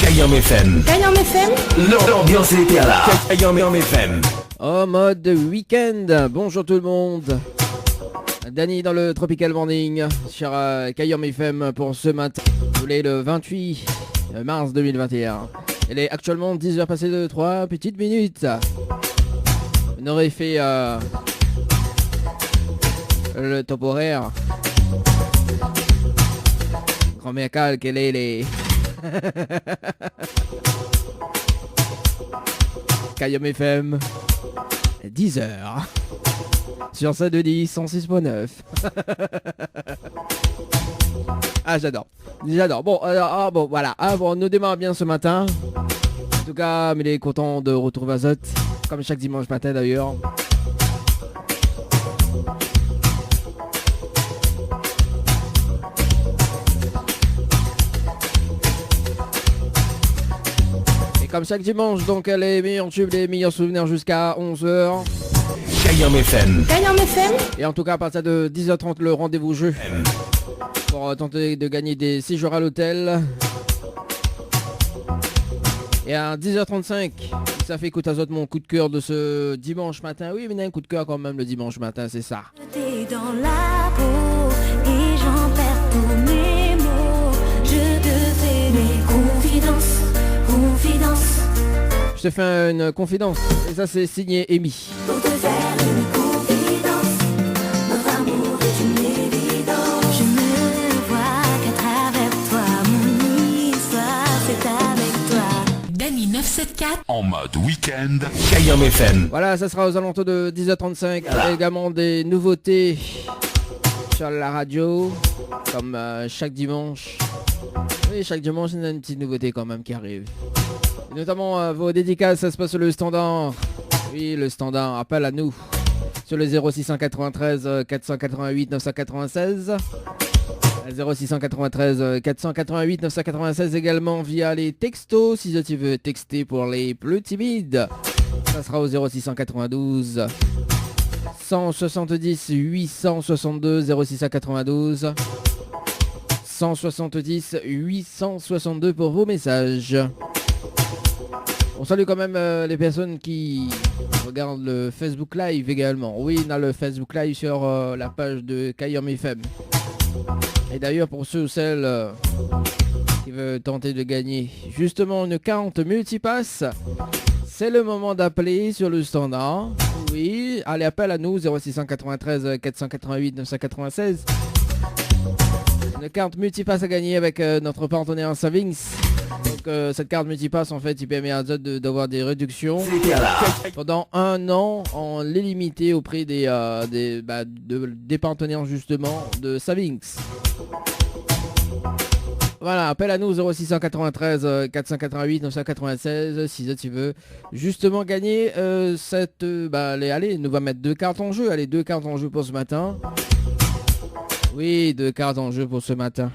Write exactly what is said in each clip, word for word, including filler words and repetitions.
Kayanm F M. Kayanm F M. L'am-, l'ambiance est là. Kayanm F M. En mode week-end. Bonjour tout le monde. Dany dans le Tropical Morning sur, euh, Kayanm F M pour ce matin. On est le vingt-huit mars deux mille vingt et un. Il est actuellement dix heures passées de trois petites minutes. On aurait fait, euh, le temporaire. Grand Mercal, quel est les Kayanm F M, dix heures. Sur Saint-Denis, cent six point neuf. Ah, j'adore. J'adore. Bon, euh, ah, bon, voilà. Ah, bon, nou démar bien ce matin. En tout cas, mi lé kontan de retrouv azot, comme chaque dimanche matin d'ailleurs. Et comme chaque dimanche, donc, les meilleurs tubes, les meilleurs souvenirs jusqu'à onze heures. Kayanm F M. Kayanm F M. Et en tout cas, à partir de dix heures trente, le rendez-vous jeu. Pour, euh, tenter de gagner des séjours à l'hôtel. Et à dix heures trente-cinq, sa fé ékout azot mon coup de cœur de ce dimanche matin. Oui, mi néna in coup de cœur quand même le dimanche matin, c'est ça. T'es dans la peau et j'en perds tous mes mots. Je te fais mes confidences, confidences. Je te fais une confidence. Et ça, c'est signé Amy. Pour te faire une confidence, notre amour est une évidence. Je ne vois qu'à travers toi, mon histoire, c'est avec toi. Dany neuf sept quatre. En mode week-end. Kayanm F M. Voilà, ça sera aux alentours de dix heures trente-cinq. Voilà. Également des nouveautés sur la radio, comme, euh, chaque dimanche. Oui, chaque dimanche, on a une petite nouveauté quand même qui arrive. Et notamment, euh, vos dédicaces, ça se passe sur le standard. Oui, le standard, appel à nous. Sur le zéro six cent quatre-vingt-treize, euh, quatre cent quatre-vingt-huit, neuf cent quatre-vingt-seize. Zéro six cent quatre-vingt-treize, euh, quatre cent quatre-vingt-huit, neuf cent quatre-vingt-seize, également via les textos, si tu veux texter pour les plus timides. Ça sera au zéro six cent quatre-vingt-douze, cent soixante-dix, huit cent soixante-deux, zéro six cent quatre-vingt-douze, cent soixante-dix, huit cent soixante-deux pour vos messages. On salue quand même, euh, les personnes qui regardent le Facebook Live également. Oui, on a le Facebook Live sur, euh, la page de Kayanm F M. Et d'ailleurs, pour ceux ou celles, euh, qui veulent tenter de gagner justement une carte multipass, c'est le moment d'appeler sur le standard. Oui, allez, appel à nous, zéro six cent quatre-vingt-treize, quatre cent quatre-vingt-huit, neuf cent quatre-vingt-seize. Une carte multipass à gagner avec, euh, notre partenaire Savings. Donc, euh, cette carte multipass, en fait, il permet à zot de, d'avoir des réductions pendant un an en illimité auprès des, euh, des, bah, de, des partenaires, justement, de Savings. Voilà, appel à nous, zéro six cent quatre-vingt-treize, euh, quatre cent quatre-vingt-huit, neuf cent quatre-vingt-seize, si zot i vé justement gagner, euh, cette, euh, bah, allez, allez, nou va mèt deux cartes en jeu. Allez, deux cartes en jeu pour ce matin. Oui, deux cartes en jeu pour ce matin.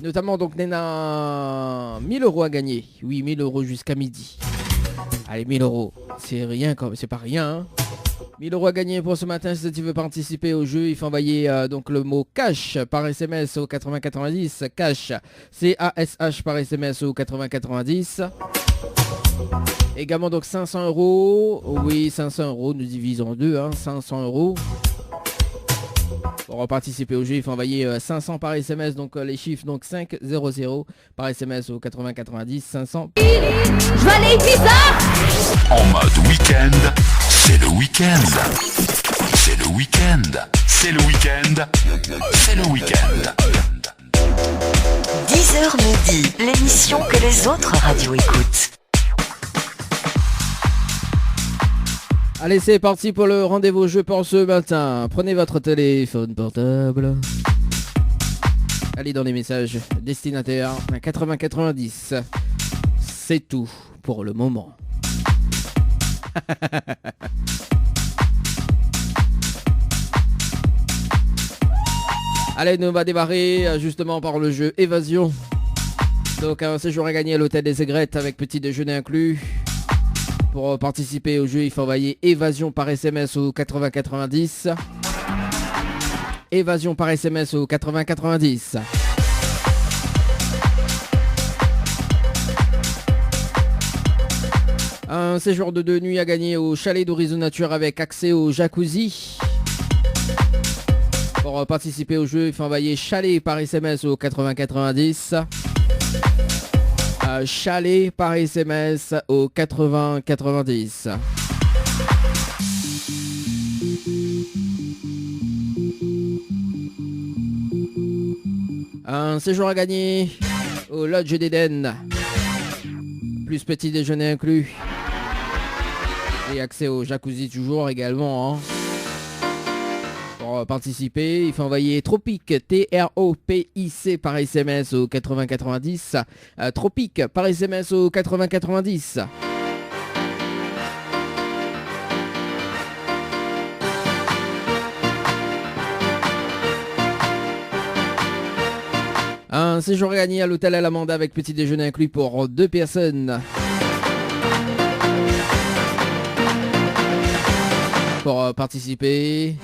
Notamment, donc, néna mille euros à gagner. Oui, mille euros jusqu'à midi. Allez, mille euros, c'est rien, c'est pas rien, hein. Mille euros à gagner pour ce matin. Si tu veux participer au jeu, il faut envoyer, euh, donc, le mot cash par S M S au quatre-vingts quatre-vingt-dix. Cash, C A S H par S M S au quatre-vingts quatre-vingt-dix. Également, donc, cinq cents euros. Oui, cinq cents euros, nous divisons en deux, hein, cinq cents euros. Pour participer au jeu, il faut envoyer, euh, cinq cents par S M S, donc, euh, les chiffres, donc, cinq zéro zéro par S M S au quatre-vingts quatre-vingt-dix, cinq cents. Je vais aller à Ibiza. En mode week-end, c'est le week-end. C'est le week-end. C'est le week-end. C'est le week-end. Dix heures midi, l'émission que les autres radios écoutent. Allez, c'est parti pour le rendez-vous jeu pour ce matin. Prenez votre téléphone portable. Allez dans les messages destinataires quatre-vingts quatre-vingt-dix. C'est tout pour le moment. Allez, nou va démarrer, euh, justement par le jeu Évasion. Donc, un séjour à gagner à l'hôtel des Aigrettes avec petit déjeuner inclus. Pour, euh, participer au jeu, il faut envoyer Évasion par S M S au quatre-vingts quatre-vingt-dix. Évasion par S M S au quatre-vingts quatre-vingt-dix. Un séjour de deux nuits à gagner au Chalet d'Horizon Nature avec accès au jacuzzi. Pour, euh, participer au jeu, il faut envoyer chalet par S M S au quatre-vingts quatre-vingt-dix. Euh, chalet par S M S au quatre-vingts quatre-vingt-dix. Un séjour à gagner au Lodge d'Éden. Plus petit déjeuner inclus. Et accès au jacuzzi toujours également, hein. Pour, euh, participer, il faut envoyer Tropic, T R O P I C, par S M S au quatre-vingts quatre-vingt-dix. Euh, Tropic, par S M S au quatre-vingts quatre-vingt-dix. Un séjour à gagner à l'hôtel Alamanda avec petit déjeuner inclus pour deux personnes. Pour, euh, participer,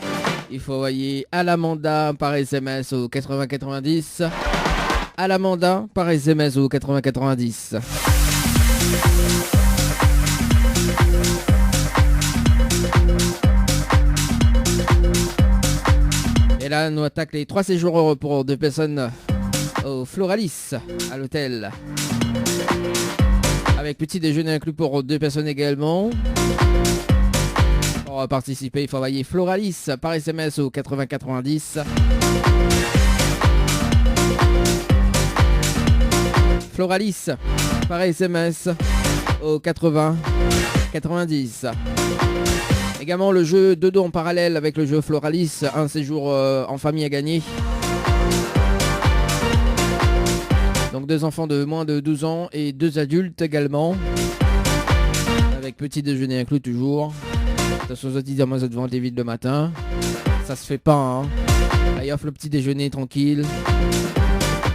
il faut envoyer Alamanda par S M S au quatre-vingts quatre-vingt-dix. Alamanda par S M S au quatre-vingts quatre-vingt-dix. Et là, nous attaquons les trois séjours pour deux personnes au Floralis, à l'hôtel. Avec petit déjeuner inclus pour deux personnes également. Pour participer, il faut envoyer Floralis par S M S au quatre-vingts quatre-vingt-dix. Floralis par S M S au quatre-vingts quatre-vingt-dix. Également le jeu Dodo en parallèle avec le jeu Floralis, un séjour, euh, en famille à gagner. Donc deux enfants de moins de douze ans et deux adultes également. Avec petit déjeuner inclus toujours. Atansion, zot i di amoin zot i vant lé vid le matin. Sa se fé pa, hein. Alé, ofr le petit déjeuner tranquille.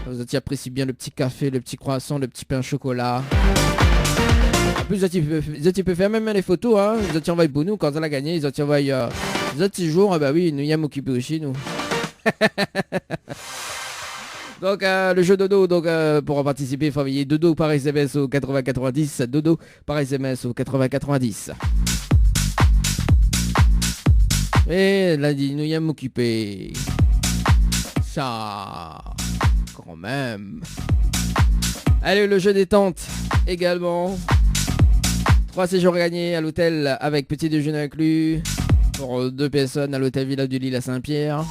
Zot i aprési bien le petit café, le petit croissant, le petit pain chocolat. An plis, zot i pé, zot i pé fé mèm lé foto, hein. Zot i anvoy pou nou, kan zot la gagné, zot i anvoy, euh, zot i jour, ah bah oui, nou yèm okipé osi, nou. Donc, euh, le jeu Dodo, donc, euh, pour participer, il faut envoyer Dodo par S M S au quatre-vingts quatre-vingt-dix, Dodo par S M S au quatre-vingts quatre-vingt-dix. É la di, nou yèm okipé. Sa, kan mèm. Allez, le jeu détente également. Trois séjours gagnés à l'hôtel avec petit déjeuner inclus pour deux personnes à l'hôtel Villa de Lille à Saint-Pierre.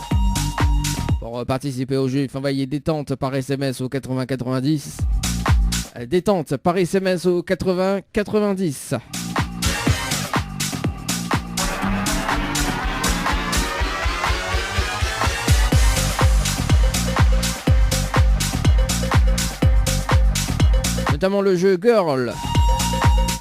Pour, euh, participer au jeu, il faut envoyer détente par S M S au quatre-vingts quatre-vingt-dix. Euh, détente par S M S au quatre-vingts quatre-vingt-dix. Notamment le jeu Girl.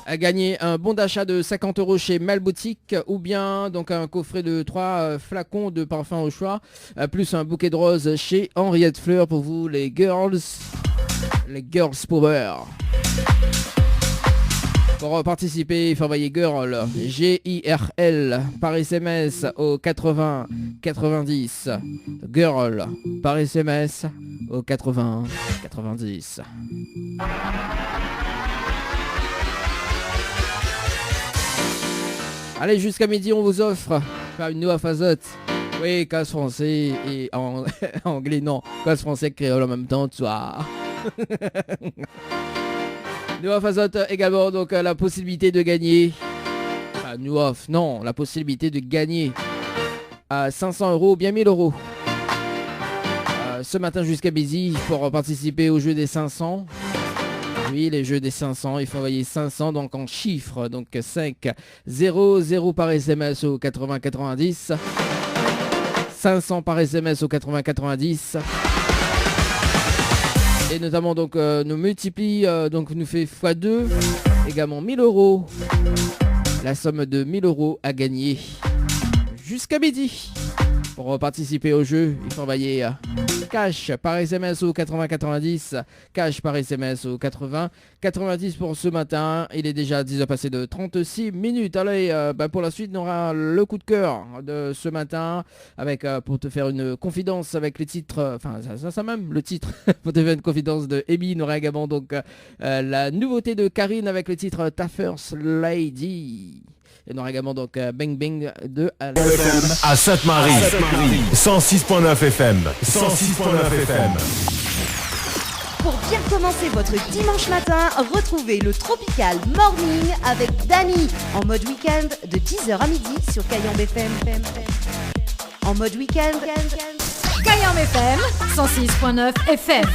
À gagner un bon d'achat de cinquante euros chez Mel Boutique ou bien donc un coffret de trois, euh, flacons de parfum au choix, euh, plus un bouquet de roses chez Henriette Fleurs pour vous, les girls. Les Girls Power. Pour participer, il faut envoyer Girl, G I R L, par S M S au quatre-vingts quatre-vingt-dix. Girl, par S M S au quatre-vingts quatre-vingt-dix. Allez, jusqu'à midi, on vous offre, enfin, nou ofr azot. Oui, koz français et an-, anglais, non. Koz français, kréol an mèm tan, tu vois. Nou ofr azot également, donc, euh, la possibilité de gagner. Enfin, nou ofr, non, la possibilité de gagner à cinq cents euros ou bien mille euros. Euh, ce matin jusqu'à midi, pour participer au jeu des cinq cents. Oui, les jeux des cinq cents, il faut envoyer cinq cents, donc en chiffres, donc cinq zéro zéro par S M S au quatre-vingts quatre-vingt-dix. Cinq cents par S M S au quatre-vingts quatre-vingt-dix. Et notamment, donc, euh, nou multipli, euh, donc, nou fé fois deux, également mille euros. La somme de mille euros à gagner jusqu'à midi. Pour participer au jeu, il faut envoyer, euh, cash par S M S au quatre-vingts quatre-vingt-dix, cash par S M S au quatre-vingts quatre-vingt-dix pour ce matin. Il est déjà dix heures passées de trente-six minutes. Allez, euh, bah, pour la suite, on aura le coup de cœur de ce matin avec, euh, pour te faire une confidence avec les titres, euh, enfin, ça, ça, ça même, le titre, pour te faire une confidence de Amy. On aura également donc, euh, euh, la nouveauté de Karine avec le titre Ta First Lady. Et on aura également donc, euh, Bang Bang de Alain. F M à Sainte-Marie, cent six point neuf F M, cent six point neuf F M. Pour bien commencer votre dimanche matin, retrouvez le Tropical Morning avec Dany en mode week-end de dix heures à midi sur Kayanm F M. En mode week-end, Kayanm F M, cent six point neuf F M.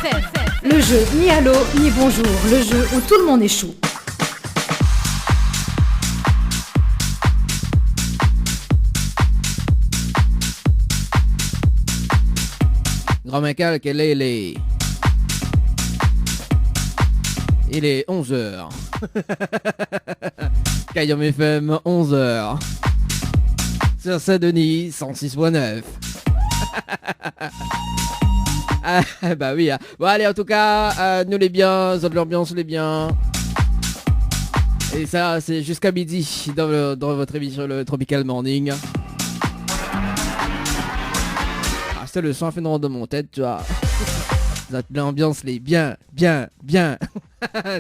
Le jeu ni allô ni bonjour, le jeu où tout le monde échoue. Grand Michael, quelle heure il est ? Il est onze heures. Kayanm F M, onze heures. Sur Saint-Denis, cent six point neuf. Ah, bah oui, hein. Bon, allez, en tout cas, euh, nou lé bien, zot lanbians lé bien. Et ça, c'est jusqu'à midi dans le, dans votre émission, le Tropical Morning. Ah, c'est le son fait dans, dans mon tête, tu vois. Zot lanbians lé bien, bien, bien.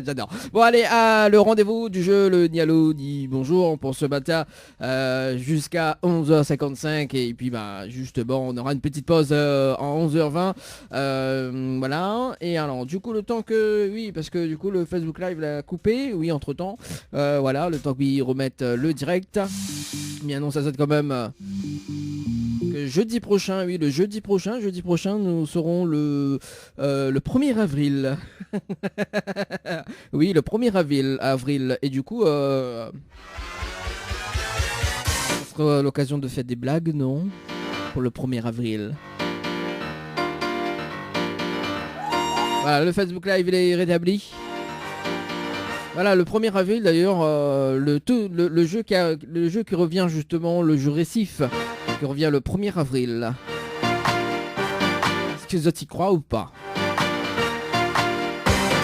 J'adore. Bon, allez, euh, le rendez-vous du jeu, le ni allô ni bonjour pour ce matin, euh, jusqu'à onze heures cinquante-cinq. Et puis, bah, justement, on aura une petite pause, euh, en onze heures vingt. Euh, voilà. Et alors, du coup, le temps que, oui, parce que du coup, le Facebook Live l'a coupé, oui, entre-temps. Euh, voilà, le temps qu'il remette, euh, le direct. Mi anons azot quand même, euh, que jeudi prochain, oui, le jeudi prochain, jeudi prochain, nous serons le, euh, le premier avril. Oui, le premier avril, avril. Et du coup, euh, ce sera l'occasion de faire des blagues, non ? Pour le premier avril. Voilà, le Facebook Live, il est rétabli. Voilà, le premier avril, d'ailleurs, euh, le, tout, le, le jeu qui a, le jeu qui revient justement, le jeu Récif, qui revient le premier avril. Est-ce que zot i kroi ou pas ?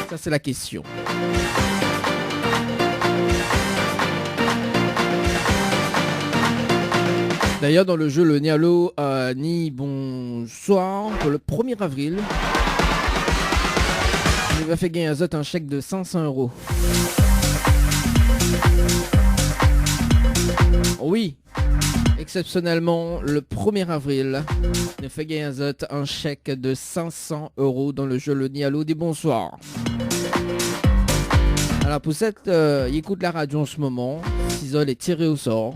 Ça, c'est la question. D'ailleurs, dans le jeu, le ni allô, euh, ni bonsoir, pour le premier avril, nou va fé gingn azot un chèque de cinq cents euros. Oui, exceptionnellement, le premier avril, nou fé gingn azot un chèque de cinq cents euros dans le jeu le ni allô ni bonsoir. Alors, pour ceux, euh, qui écoutent la radio en ce moment, si zot lé tiré au sort,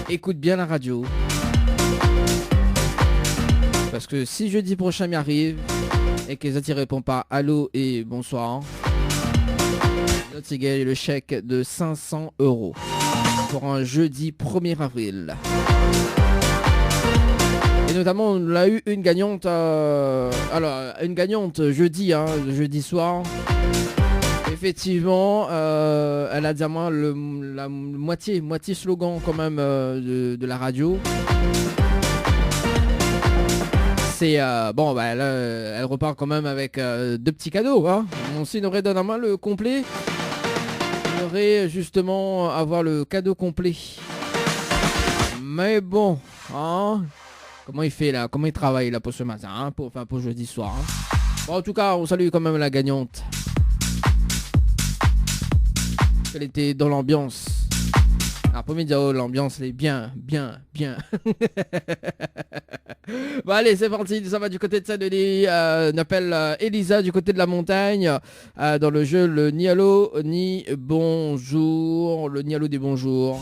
écoute bien la radio. Parce que si jeudi prochain mi arrive et que zot i répond pas allô et bonsoir, zot i gingn le chèque de cinq cents euros pour un jeudi premier avril. Et notamment, on a eu une gagnante, euh, alors, une gagnante jeudi, hein, jeudi soir. Effectivement, euh, elle a dit à moi le, la moitié, moitié slogan quand même, euh, de, de la radio. C'est, euh, bon, bah, elle, euh, elle repart quand même avec, euh, deux petits cadeaux, hein. Bon, si nou redonn amoin le complet, nou noré justement avoir le cadeau complet. Mais bon, hein, comment il fait là ? Comment il travaille là pour ce matin, hein ? Pour, enfin, pour jeudi soir, hein ? Bon, en tout cas, on salue quand même la gagnante. Elle était dans l'ambiance. Après, mi di, oh, l'ambiance, elle est bien, bien, bien. Bon, allez, c'est parti. Ça va du côté de Saint-Denis. Euh, on appelle, euh, Elisa du côté de la montagne, euh, dans le jeu le ni allô ni bonjour. Le ni allô ni bonjour.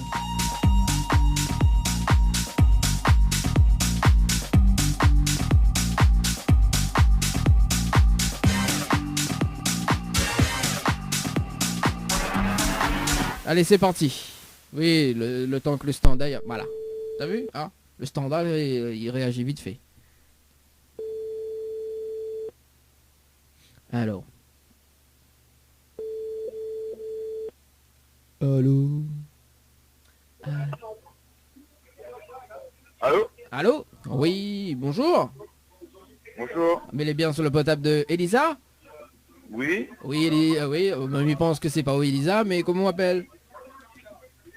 Allez, c'est parti. Oui, le, le temps que le standard, voilà. T'as vu, hein ? Le standard, il, il réagit vite fait. Alors. Allô ? Allô ? Allô ? Oui, bonjour. Bonjour. Mi lé bien sur le portable de Elisa ? Oui. Oui, Eli-, euh, oui, euh, mi pans ke sé pa ou Elisa, mé koman ou apèl ?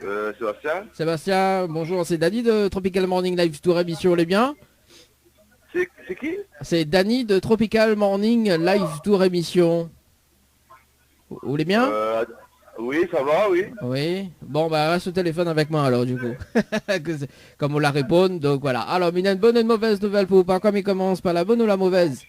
Euh, Sébastien. Sébastien, bonjour, sé Dany de Tropical Morning Live Tour émission, ou lé bien ? C'est, c'est qui ? Sé Dany de Tropical Morning Live Tour émission. Ou, ou lé bien ? Euh, oui, ça va, oui. Oui. Bon, bah, reste au téléphone avec moi alors, du coup. Que c'est, comme ou la réponn, donc voilà. Alors, mi néna une bonne et une mauvaise nouvelle pour vous. Par quoi mi komans, par la bonne ou la mauvaise ?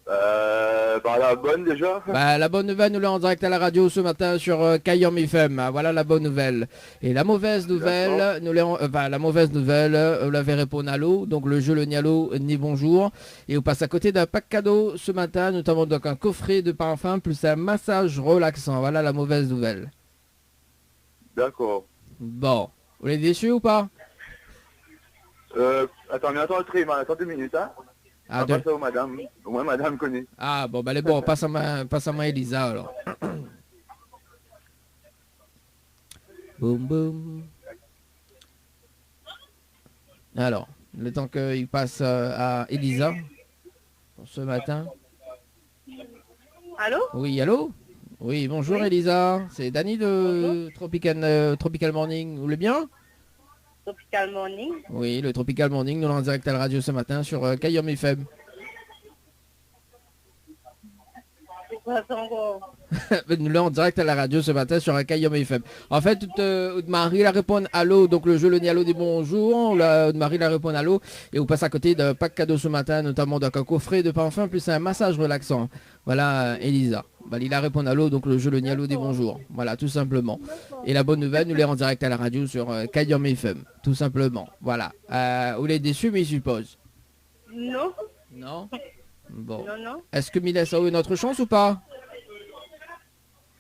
Euh, par la bonne déjà. Bah, la bonne nouvelle, nou lé en direct à la radio ce matin sur, euh, Kayanm F M. Ah, voilà la bonne nouvelle. Et la mauvaise nouvelle, d'accord, nou lé en, euh, enfin, la mauvaise nouvelle, euh, ou la réponn allô, donc le jeu le ni allô ni bonjour. Et ou pass à côté d'un pack cadeau ce matin, notamment donc un coffret de parfum plus un massage relaxant. Voilà la mauvaise nouvelle. D'accord. Bon. Ou lé déçu ou pa ? Euh, attends, mais attends, attends deux minutes, hein. Ah, on va deux. Passer au madame. Au moins, madame connaît. Ah, bon, bah, lé bon, pass amoin, pass amoin Elisa, alors. Boum, boum. Alors, le temps qu'il passe, euh, à Elisa, pour ce matin. Allô ? Oui, allô ? Oui, bonjour, oui. Elisa, c'est Dany de, bonjour, Tropical, euh, Tropical Morning. Ou lé bien ? Tropical Morning. Oui, le Tropical Morning, nou lé en direct à la radio ce matin sur, euh, Kayanm F M. Sé koi sa ankor ? Nou lé en direct à la radio ce matin sur Kayanm F M. En fait, out, euh, out mari la réponn allô, donc le jeu le ni allô ni bonjour, la, out mari la réponn allô, et ou pass à côté d'un pack cadeau ce matin, notamment donc un coffret de parfum plus un massage relaxant. Voilà, euh, Elisa. Bah, li la réponn allô, donc le jeu le ni allô ni bonjour. Voilà, tout simplement. D'accord. Et la bonne nouvelle, nou lé en direct à la radio sur, euh, Kayanm F M, tout simplement. Voilà. Euh, ou lé déçu, mi suppose. Non. Non ? Bon. Non, non. Èske mi lès aou une autre chance ou pa ?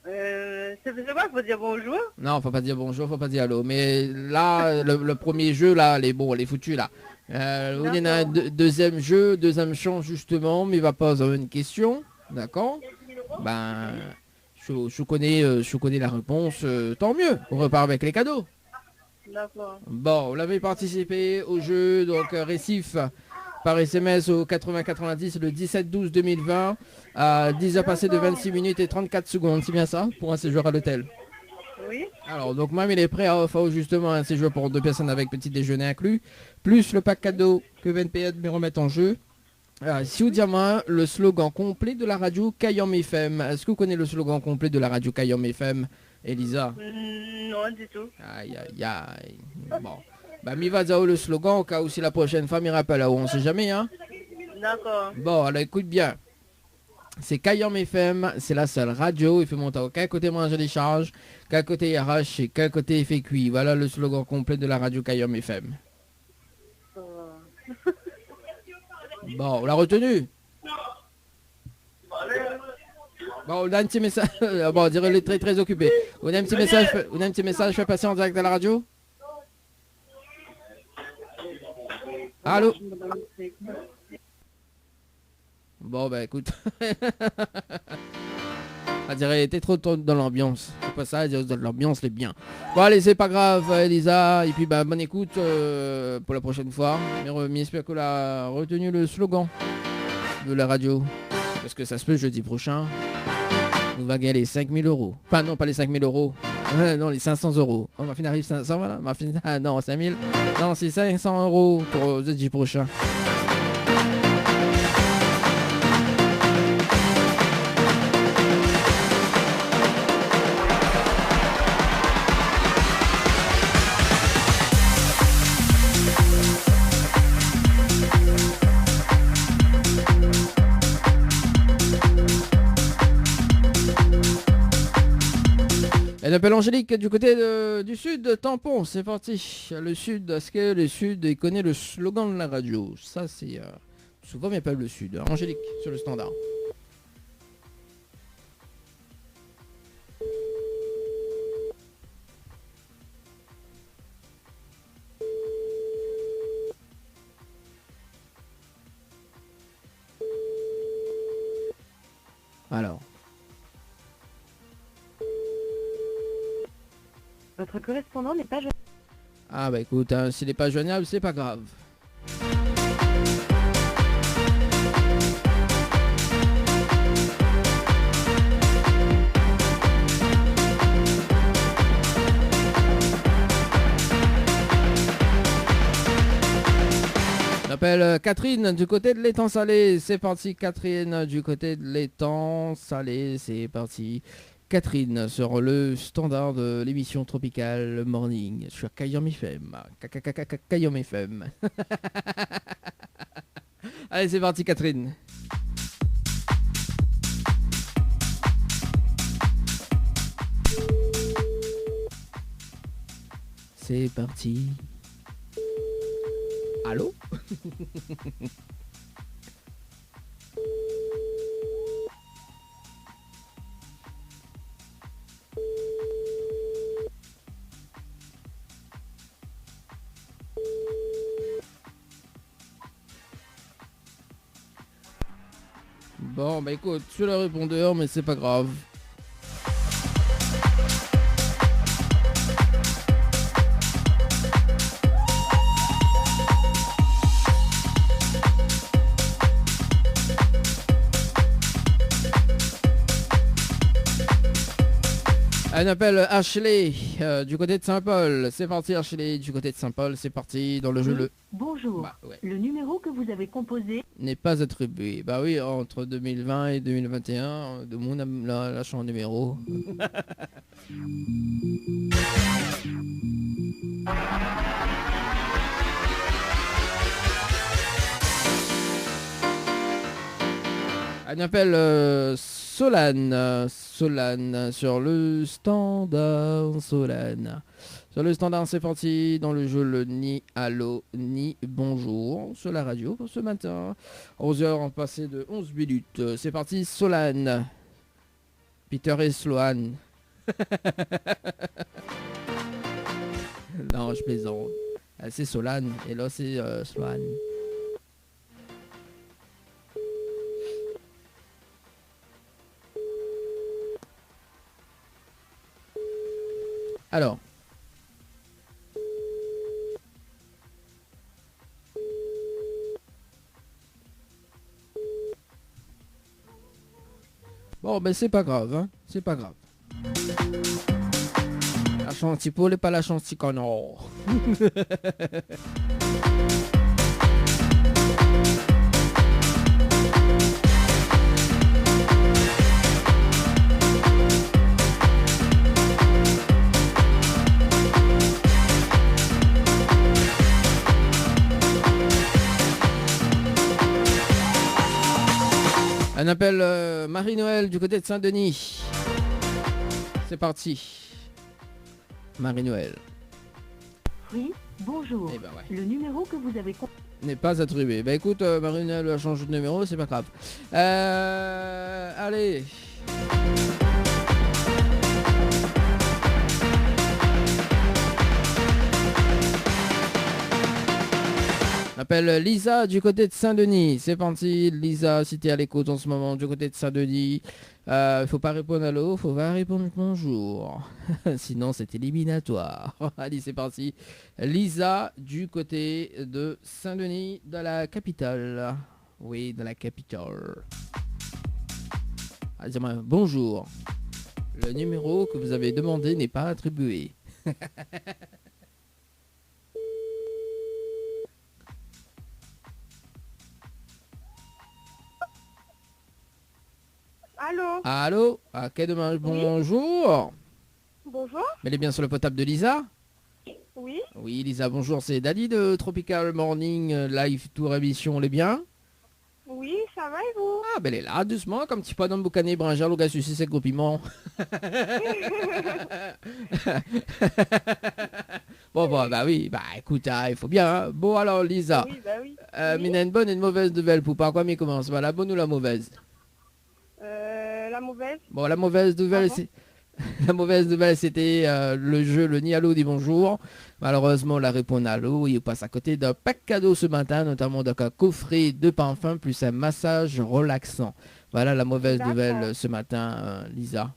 Euh, sé, sé pa, fo dir bonjour. Non, fo pa dir bonjour, fo pa dir allô. Mé la, le, le premier jeu, la, lé bon, lé foutu, la. Euh, ou néna un, d'accord, deux-, deuxième jeu, deuxième chance, justement, mi va poz aou une question, d'accord ? Ben, si ou, si ou koné, euh, si ou koné la réponse, euh, tant mieux, ou repart avec les cadeaux. D'accord. Bon, ou la participé au jeu, donc, euh, Récif, par S M S au quatre-vingts quatre-vingt-dix le dix-sept douze deux mille vingt, à dix heures passées de vingt-six minutes et trente-quatre secondes, c'est bien ça, pour un séjour à l'hôtel ? Oui. Alors, donc, moin mi lé pré à ofrir justement un séjour pour deux personnes avec petit déjeuner inclus, plus le pack cadeau ke mi vien de payé, mi remèt en jeu. Ah, si ou di amoin le slogan complet de la radio Kayanm F M, èske ou koné le slogan complet de la radio Kayanm F M, Elisa ? Mm, non, du tout. Aïe, aïe, aïe. Bon. Bah, mi va dir aou le slogan, au cas où si la prochaine fois mi rapèl aou, on sait jamais, hein. D'accord. Bon, alors écoute bien. Sé Kayanm F M, sé la sèl radio i fé mont aou kèl koté manz lé sharz, kèl koté i arash, kèl koté i fé kui. Voilà le slogan complet de la radio Kayanm F M. Bon, ou la retenu ? Bon, ou néna un petit message. Bon, on dirait il est très, très occupé. Ou néna un petit message, ou néna un petit message, fé passer en direct à la radio ? Allô ? Bon, ben, écoute. On dirait t'es trop, trop dans l'ambiance. C'est pas ça, dans l'ambiance, c'est bien. Bon, allez, c'est pas grave, Elisa. Et puis, ben, bonne écoute, euh, pour la prochaine fois. Mais, euh, mi espèr ke ou la retenu le slogan de la radio. Parce que ça se peut, jeudi prochain, nou va gagner les cinq mille euros. Enfin, non, pas les cinq mille euros. Euh, non, les cinq cents euros. On va finir à cinq cents, voilà. On va finir, ah non, cinq mille. Non, c'est cinq cents euros pour, euh, jeudi prochain. Elle s'appelle Angélique du côté de, du sud, Tampon, c'est parti. Le sud, est-ce que le sud, il connaît le slogan de la radio ? Ça, c'est, euh, souvent, il appelle le sud, hein. Angélique, sur le standard. Alors. Votre Votre correspondant n'est pas joignable. Ah, bah, écoute, hein, s'il est pas joignable, c'est pas grave. On appelle, euh, Catherine du côté de l'Étang-Salé. C'est parti, Catherine du côté de l'Étang-Salé. C'est parti. Catherine sur le standard de l'émission Tropical Morning sur Kayanm F M. Ka-, ka-, ka-, ka-, ka-, Kayanm F M. Allez, c'est parti, Catherine. C'est parti. Allô ? Bon, bah, écoute, sur le répondeur, mais c'est pas grave. On appelle Ashley, euh, du côté de Saint-Paul. C'est parti, Ashley, du côté de Saint-Paul. C'est parti dans le jeu. Oui, le bonjour. Bah, ouais. Le numéro que vous avez composé n'est pas attribué. Bah oui, entre deux mille vingt et deux mille vingt et un, euh, demoun la, la, la shanj numéro. On appelle, euh, Solane, euh, Solane sur le standard, Solane. Sur le standard, c'est parti dans le jeu le ni allô ni bonjour sur la radio pour ce matin. Onze heures passées de onze minutes. Euh, c'est parti, Solane. Peter et Sloane. Non, je plaisante. Euh, c'est Solane et là, c'est, euh, Sloane. Alors. Bon, ben, c'est pas grave, hein. C'est pas grave. La shanti poul é pa la shanti kanar. On appelle, euh, Marie-Noël du côté de Saint-Denis. C'est parti. Marie-Noël. Oui, bonjour. Eh ben ouais. Le numéro que vous avez con- n'est pas attribué. Ben écoute, euh, Marie-Noël va changer de numéro, c'est pas grave. Euh, allez. On appelle Lisa du côté de Saint-Denis. C'est parti, Lisa, si t'es à l'écoute en ce moment du côté de Saint-Denis, Euh, faut pas répondre allô, faut pas répondre bonjour. Sinon, c'est éliminatoire. Allez, c'est parti. Lisa, du côté de Saint-Denis, dans la capitale. Oui, dans la capitale. Ah, dis-moi, bonjour. Le numéro que vous avez demandé n'est pas attribué. Allô ? Allô ? Ah, quel dommage. Oui. Bonjour. Bonjour. Bel é bien sur le portable de Lisa ? Oui. Oui, Lisa, bonjour. C'est Dany de Tropical Morning, euh, Live Tour émission. Lé bien ? Oui, ça va et vous ? Ah, ben, lé la, dousman, konm ti pwa dan boukané, branjal, ou gars, susi, sé gro piman. Bon, bon, bah oui, bah, écoute, hein, il faut bien, hein. Bon, alors, Lisa, oui, bah oui, euh, oui, mi néna une bonne et une mauvaise nouvelle pou ou. Par quoi mi komans ? Voilà, bonne ou la mauvaise ? Euh, la mauvaise. Bon, la mauvaise nouvelle, ah bon ? C'est, la mauvaise nouvelle, c'était, euh, le jeu, le ni allô ni bonjour. Malheureusement, ou la réponn allô, é ou pass à côté d'un pack cadeau ce matin, notamment donc un coffret de parfum plus un massage relaxant. Voilà la mauvaise nouvelle, euh, ce matin, euh, Lisa. D'accord.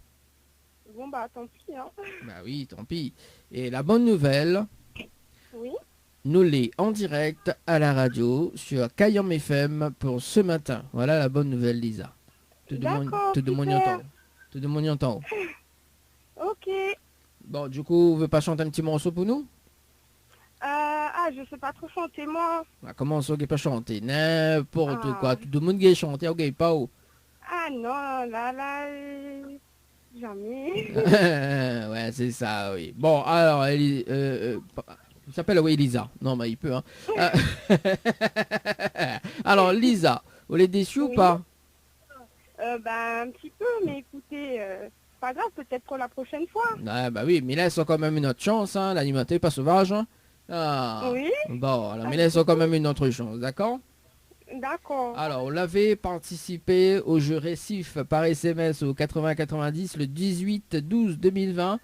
Bon, bah, tant pis, hein. Bah oui, tant pis. É la bone nouvèl, Oui. nou lé an dirèk a la radio sur Kayanm F M pour ce matin. Voilà la bone nouvèl, Lisa. Tout demoun, Dakor, tout demoun i super. antann. Tout demoun i antann. Ok. Bon, du coup, ou vé pa shant in ti morso pou nou ? Euh, ah, je sais pas trop chanter, moi. Ah, koman sa, ou gingn pa shanté ? N'importe Ah. quoi. Tout demoun i gingn shanté, ou gingn pa, ou. Ah non, là, là, euh, jamais. Ouais, c'est ça, oui. Bon, alors, Eli-, euh, euh, pa-, i apèl, oui, Lisa. Non, mais il peut, hein. Euh, alors, Lisa, ou lé désu ou Oui. pa ? Euh, ben, un petit peu, mais écoutez, euh, c'est pas grave, peut-être pour la prochaine fois. Ouais, bah oui, mé lès ankor kan mèm in ot shans, hein, l'animatèr lé pa sovaz, hein. Ah. Oui. Bon, alors, Ah, mé lès ankor kan mèm in ot shans, d'accord ? D'accord. Alors, ou la participé au jeu Récif par S M S au quatre-vingts quatre-vingt-dix le dix-huit douze deux mille vingt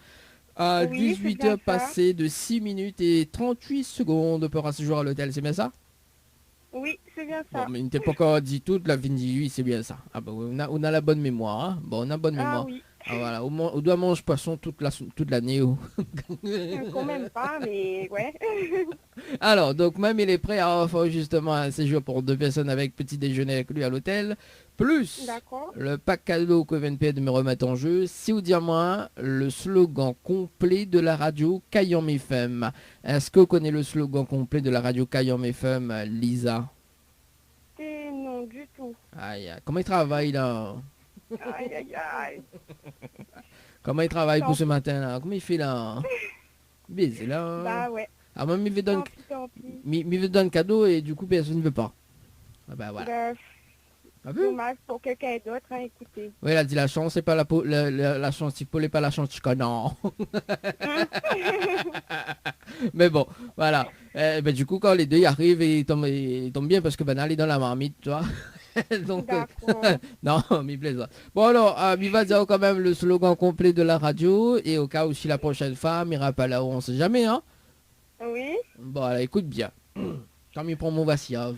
à Oui, c'est dix-huit heures bien ça. passées de six minutes et trente-huit secondes pour un séjour à l'hôtel, c'est bien ça ? Oui, c'est bien ça. Bon, mé mi té pankor di tout, la vinn di oui, c'est bien ça. Ah bah, ou na, ou na la bonne mémoire, hein. Bon, ou na bonne Ah mémoire. oui. Ah, voilà, ou man-, ou doi manz poisson tout la, tout l'ané, ou. Euh, quand même pas, mais ouais. Alors, donc, Mamie lé pré à offrir justement un séjour pour deux personnes avec petit déjeuner inclus à l'hôtel, plus D'accord. le pack cadeau que vient de payer de me remettre en jeu. Si ou di amoin le slogan complet de la radio Kayanm F M, Èske ou koné le slogan complet de la radio Kayanm F M, Lisa ? Eh non, du tout. Ay, ay. Koman i travay la ? Ay, ay, ay. Koman i travay pou Tant pis. se matin la ? Koman i fé la ? Busy la. Bah ouais. Ah, moin, mi vé donn, Tant pis, tant pis. mi, mi vé donn kado é du coup, pèrsone i vé pa. Ah bah, voilà. Bah, Ah bon ? Dommage pour quelqu'un d'autre, hein, écoutez. Oui, la di la shans, sé pa la po-, la, la, la shans ti poul é pa la shans ti kanar. Mé bon, voilà. Eh ben, du coup, kan lé dé i ariv, i tonm, i tonm bien parske banna lé dan la marmit, tu vois. Donc, euh, D'accord. non, mi plézant. Bon, alors, euh, mi va dir kan mèm le slogan complet de la radio é au cas où si la prochaine fois, mi rapèl aou, on sait jamais, hein. Oui. Bon, alors, écoute bien. Kan mi pran mon vassiav.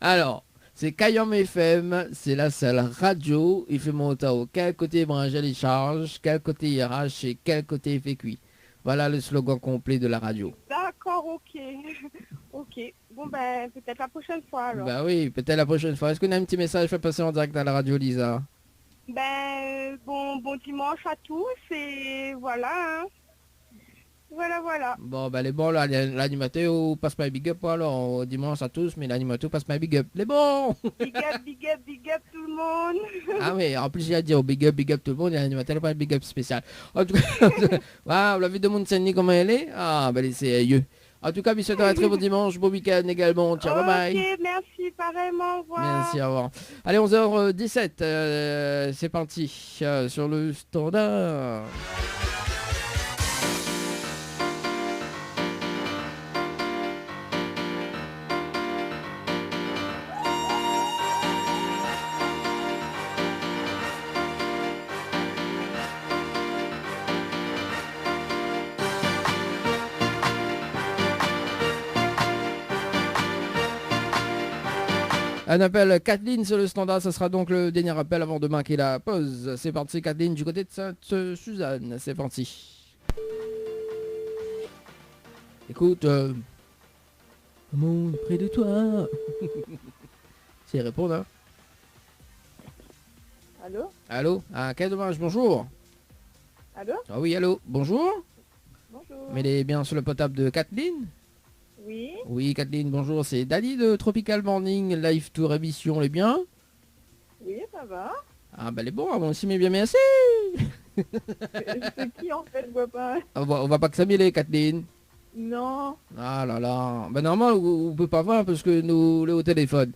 Alors, c'est Kayanm F M, c'est la seule radio i fé mont aou kèl koté i bransh lé sharz, kèl koté i rash é kèl koté i fé kui. Voilà le slogan complet de la radio. D'accord, ok. Ok. Bon, ben, peut-être la prochaine fois, alors. Bah oui, peut-être la prochaine fois. Èske ou na in ti mésaz fé pasé an dirèk à la radio, Lisa ? Ben, euh, bon, bon dimanche à tous, et voilà, hein. Voilà, voilà. Bon, ben, lé bon, la, la, l'animatèr, ou pass pa big up, alors, dimanche à tous, mé l'animatèr, ou pass pa big up. Lé bon ! Big up, big up, big up tout le monde. Ah oui, an plis, li la di big up, big up tout le monde, é l'animatèr, pa big up spésial. An tou ka, voilà, ou la vi demoun Saint-Denis koman i lé. Ah, ben, lé sérieux. En tout cas, mi souhaite un très bon dimanche, bon week-end également. Ciao, bye bye. Ok, merci, pareillement, au revoir. Merci, au revoir. Allez, onze heures dix-sept, euh, c'est parti, euh, sur le standard. Un appel Kathleen sur le standard, ce sera donc le dernier appel avant de marquer la pause. C'est parti, Kathleen, du côté de Sainte-Suzanne. C'est parti. Écoute, euh, Mon près de toi. C'est répondre, hein. Allô ? Allô ? Ah, quel dommage, bonjour. Allô ? Ah oui, allô, bonjour. Bonjour. Mi lé bien sur le portable de Kathleen ? Oui. Oui, Kathleen, bonjour, c'est Dany de Tropical Morning Live Tour émission, lé bien ? Oui, ça va. Ah, ben, lé bon, moin osi, mi lé bien, merci. C'est qui, en fait ? Je vois pas. Ah, ou voi, ou voi pa kisa mi lé, Kathleen ? Non. Ah là là. Ben, normalman, ou, ou pé pa voir parske nou lé o téléfone.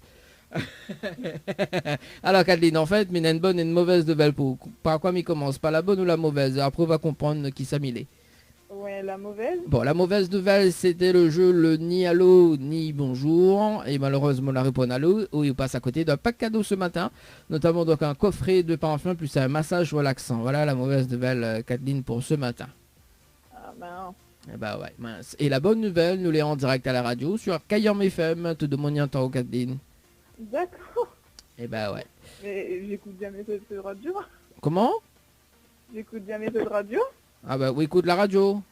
Alors, Kathleen, en fait, mi néna une bonne et une mauvaise nouvelle pou ou. Par quoi mi komans ? Par la bonne ou la mauvaise ? Après, ou va konprann kisa mi lé. Ouais, la mauvaise. Bon, la mauvaise nouvelle, c'était le jeu le ni allô, ni bonjour. Et malheureusement, ou la réponn allô, ou ou pass à côté d'un pack cadeau ce matin, notamment donc un coffret de parfum plus un massage relaxant. Voilà la mauvaise nouvelle, euh, Kathleen, pour ce matin. Ah, mince. Eh ben ouais, mince. Et la bonne nouvelle, nou lé en direct à la radio sur Kayanm F M, tout demoun i antann, Kathleen. D'accord. Eh ben ouais. Mais j'écoute jamais cette radio. Comment ? J'écoute jamais cette radio. Ah bah, ou ékout la radio ?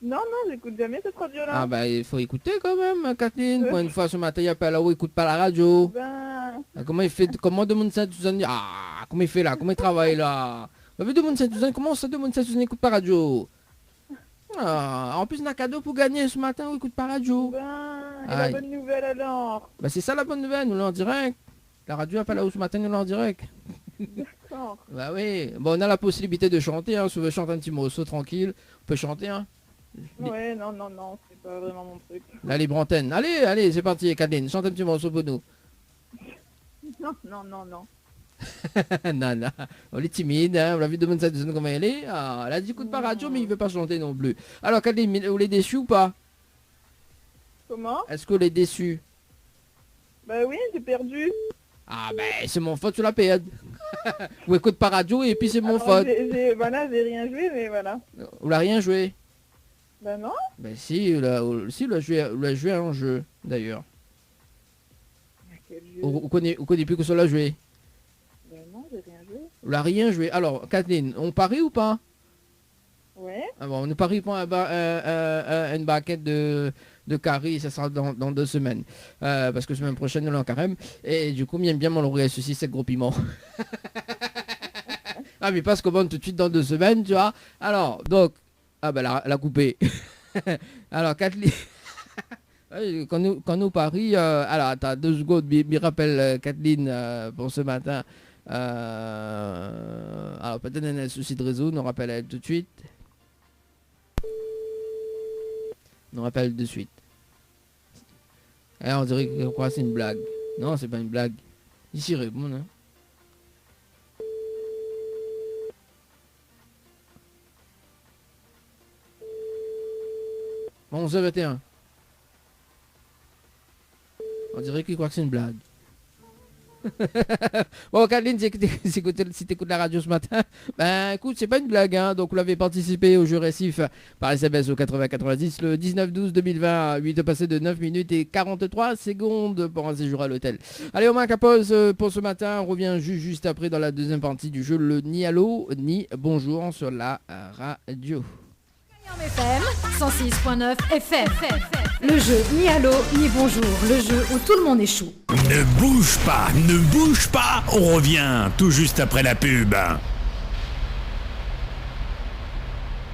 Non, non, j'écoute jamais cette radio-là. Ah bah, i fo ékouté kan mèm, Kathleen. Euh. Pou in foi se matin, i apèl aou, ou ékout pa la radio. Ben. Ah, koman i fé, koman demoun Sainte-Suzanne, ah, koman i fé la, koman i travay la ? Ou la vi demoun Sainte-Suzanne, koman sa demoun Sainte-Suzanne i ékout pa radio ? Ah, an plis, na kado pou gagné se matin, ou ékout pa radio. Ben, et la bonne nouvelle alors ? Ay. Bah, sé sa la bonne nouvelle, nou lé an dirèk. La radio i apèl aou se matin, nou lé an dirèk. D'accord. Bah oui. Bon, ou na la posibilité de chanter, hein, si ou vé chanté in ti morso trankil, ou pé chanté, hein. Ouais, non, non, non, c'est pas vraiment mon truc. La libre antenne. Allez, allez, c'est parti, Kathleen, chante un petit morceau pour nous. Non, non, non, non. Non, non. Ou lé timid, hein, ou la vi demoun Sainte-Suzanne koman i lé. Ah, la di ékout pa radio, mé i vé pa chanté non pli. Non. Alors, Kathleen, ou lé désu ou pa ? Comment ? Èske ou lé désu ? Bah oui, j'ai perdu. Ah ben, c'est mon faute, tu la pèrd. Ou ékout pa radio épi c'est mon faute. Alors, j'ai, j'ai, voilà, j'ai rien joué, mais voilà. Ou la rien joué ? Ben non. Ben si, ou la, ou, si, ou la joué, ou la joué a in jeu, d'ailleurs. À quel jeu ? Ou, ou koné, ou koné pi kosa ou la joué ? Ben non, j'ai rien joué. Ou la rien joué. Alors, Kathleen, on parie ou pas ? Ouais. Ah bon, nou pari pou in ba-, in, in, in, in bakèt de, de kari, sa sera dans, dans deux semaines. Euh, parce que semaine prochaine, nou lé an karèm. Et du coup, mi èm bien mon lori a sosis èk gro piman. Ah, mi pas komann tout de suite dans deux semaines, tu vois. Alors, donc, ah ben, la, la koupé. Alors, Kathleen, Ay, kan nou, kan nou pari, euh, alors, attends, deux secondes, mi, mi rapèl, euh, Kathleen, euh, pour ce matin. Euh, alors, peut-être un souci de réseau, nou rapèl aèl tout de suite. Nou rapèl de suite. Eh, on dirait que, quoi, c'est une blague. Non, c'est pas une blague. Isi, réponn, hein. Bon, onze heures vingt et un. On dirait qu'il croit que c'est une blague. Bon, Kathleen, si t'écoutes, si t'écoutes la radio ce matin, ben, écoute, c'est pas une blague, hein. Donc, vous l'avez participé au jeu Récif par S M S au quatre-vingts quatre-vingt-dix, le dix-neuf douze deux mille vingt, à huit heures passées de neuf minutes et quarante-trois secondes pour un séjour à l'hôtel. Allez, on marque la pause, euh, pour ce matin. On revient ju-, juste après dans la deuxième partie du jeu, le ni allô, ni bonjour sur la, euh, radio. Kayanm F M, cent six point neuf F M. Le jeu ni allô, ni bonjour. Le jeu où tout le monde échoue. Ne bouge pas, ne bouge pas, on revient tout juste après la pub.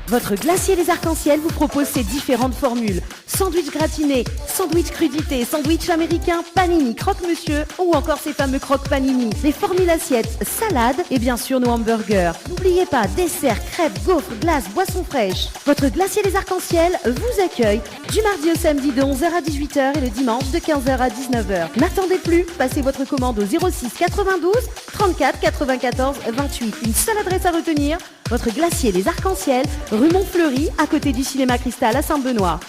Votre glacier Les Arcs-en-Ciel vous propose ses différentes formules. Sandwich gratiné, sandwich crudité, sandwich américain, panini, croque-monsieur ou encore ces fameux croque-panini. Les formules assiettes, salades et bien sûr nos hamburgers. N'oubliez pas, desserts, crêpes, gaufres, glaces, boissons fraîches. Votre glacier Les Arcs-en-Ciel vous accueille du mardi au samedi de onze heures à dix-huit heures et le dimanche de quinze heures à dix-neuf heures. N'attendez plus, passez votre commande au zéro six quatre-vingt-douze trente-quatre quatre-vingt-quatorze vingt-huit. Une seule adresse à retenir, votre glacier Les Arcs-en-Ciel, rue Montfleury, à côté du cinéma Cristal à Saint-Benoît.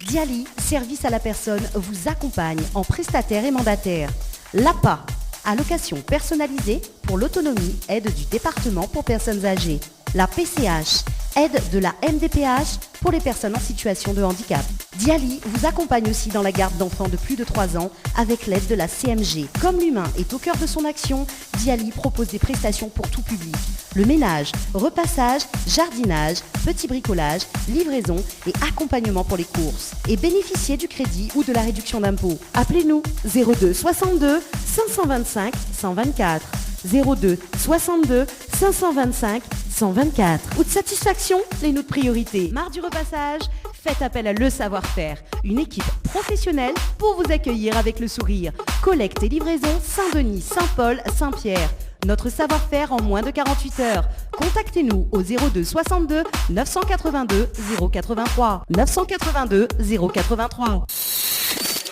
Diali, service à la personne, vous accompagne en prestataire et mandataire. L'A P A, allocation personnalisée pour l'autonomie, aide du département pour personnes âgées. La P C H, aide de la M D P H pour les personnes en situation de handicap. Diali vous accompagne aussi dans la garde d'enfants de plus de trois ans avec l'aide de la C M G. Comme l'humain est au cœur de son action, Diali propose des prestations pour tout public. Le ménage, repassage, jardinage, petit bricolage, livraison et accompagnement pour les courses. Et bénéficiez du crédit ou de la réduction d'impôt. Appelez-nous zéro deux soixante-deux cinq cent vingt-cinq cent vingt-quatre. Zéro deux soixante-deux cinq cent vingt-cinq cent vingt-quatre. Out satisfaction, lé nout priorité. Marre du repassage ? Faites appel à Le Savoir-Faire, une équipe professionnelle pour vous accueillir avec le sourire. Collecte et livraison Saint-Denis, Saint-Paul, Saint-Pierre. Notre savoir-faire en moins de quarante-huit heures. Contactez-nous au zéro deux soixante-deux neuf cent quatre-vingt-deux zéro quatre-vingt-trois. Neuf cent quatre-vingt-deux zéro quatre-vingt-trois.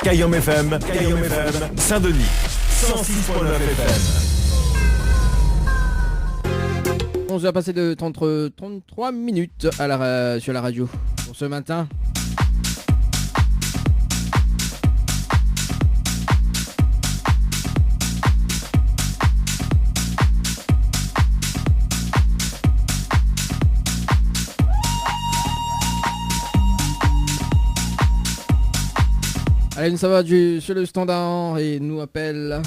Kayanm F M, Kayanm F M, Saint-Denis, cent six point neuf F M. Onze heures passées de trente, trente-trois minutes à la ra-, sur la radio pour ce matin. Allez, nou sava du, sur le standard et nou apèl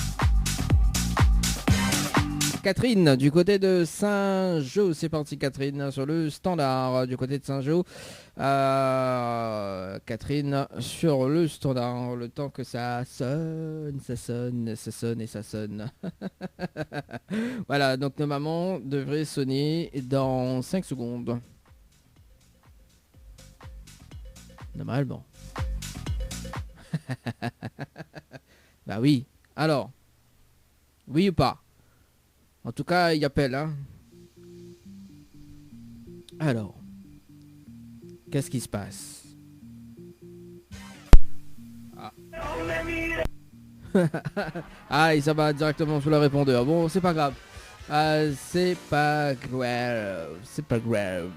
Catherine, du côté de Saint-Jean. C'est parti, Catherine, sur le standard, du côté de Saint-Jean. Euh, Catherine, sur le standard, le temps que ça sonne, ça sonne, ça sonne et ça sonne. Voilà, donc normalement, devrait sonner dans cinq secondes. Normalement. Bah oui. Alors, oui ou pas ? En tout cas, il appelle, hein. Alors, qu'est-ce qui se passe ? Ah. Ah, i sava dirèkteman sou le répondeur. Bon, c'est pas grave. Euh, c'est pas grave. C'est pas grave.